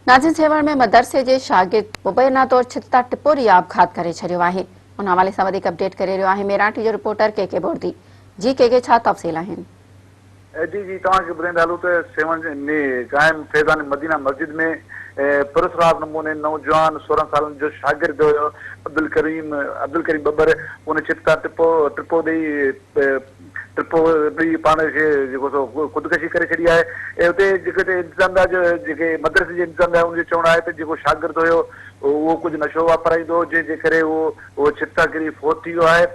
ناظرين سيوهڻ ۾ مدرسي جي شاگرد مبينا طور ڇت تان ٽپو ڏئي آپگهات ڪري ڇڏيو آهي ان حوالي سان وڌيڪ اپڊيٽ ڪري رهيو آهي ميراٺي جو رپورٽر ڪي ڪي بوردي جي ڪي ڪي ڇا تفصيل آهن. جي جي توهان کي ٻڌائيندا هلون ته سيوهڻ ۾ قائم فيضان مدينه مسجد ۾ پراسرار نموني نوجوان 16 سالن جو شاگرد هيو عبدالڪريم عبدالڪريم ٻٻر ان ڇت تان ٽپو ٽپو ڏئي ٽپو ڏئي پاڻ کي جيڪو سو خودڪشي ڪري ڇڏي آهي ۽ اتي جيڪي اتي انتظاميا جو جيڪي مدرسي جي انتظاميا ان جو چوڻ آهي ته جيڪو شاگرد هيو اهو ڪجهه نشو واپرائيندو هو جنهن جي ڪري اهو اهو ڇت تان ڪري فوت ٿي ويو آهي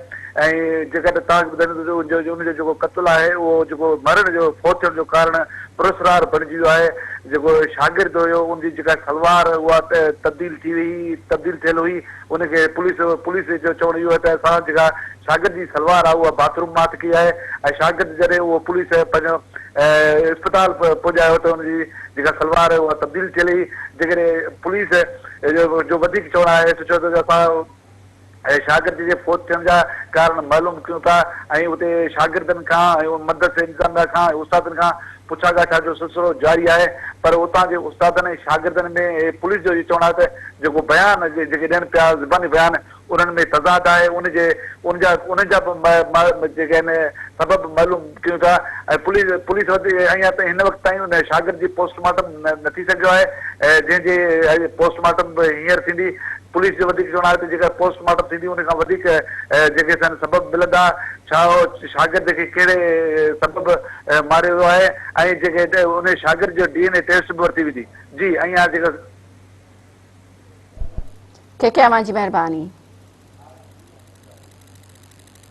۽ جيڪڏهن توهان کي ٻڌائيندو ته ان جو ان جو جيڪو قتل آهي اهو جيڪو مرڻ جو فوت ٿيڻ جو ڪارڻ پراسرار بڻجي ويو آهي جيڪو شاگرد هيو ان جي جيڪا سلوار اها تبديل ٿي وئي تبديل ٿيل هئي ان کي پوليس پوليس جو چوڻ اهو آهي ته اسان جيڪا شاگرد جي سلوار آهي اها باٿ روم مان هٿ ڪئي آهي ۽ شاگرد جڏهن اهو پوليس پنهنجو اسپتال پڄايو ته ان جي جيڪا سلوار آهي اها تبديل ٿيل هئي جيڪڏهن پوليس جو وڌيڪ چوڻ آهي ته چيو ته اسان شاگرد جي فوت ٿيڻ جا ڪارڻ معلوم ڪيون ٿا ۽ اتي شاگردن کان ۽ مدرسي انتظاميا کان ۽ استادن کان پڇا ڳاڇا جو سلسلو جاري آهي پر اتان جي استادن ۽ شاگردن ۾ پوليس جو اهو چوڻ آهي ته جيڪو بيان جيڪي ڏين پيا زباني بيان انهن ۾ تضاد آهي ان جي ان جا انهن جا به جيڪي آهن سبب معلوم ڪيون ٿا ۽ پوليس پوليس وٽ اڃا تائين هن وقت تائين ان شاگرد جي پوسٽ مارٽم نه ٿي سگهيو آهي جنهن جي پوسٽ مارٽم به هينئر ٿيندي پوليس جو وڌيڪ چوڻ آهي ته جيڪا پوسٽ مارٽم ٿيندي ان کان وڌيڪ جيڪي سن سبب ملندا ڇا شاگرد کي ڪهڙي سبب ماريو ويو آهي ۽ جيڪي ان شاگرد جو ڊي اين اي ٽيسٽ به ورتي ويندي جي ۽ جيڪا ڪي ڪي اوهان جي مهرباني.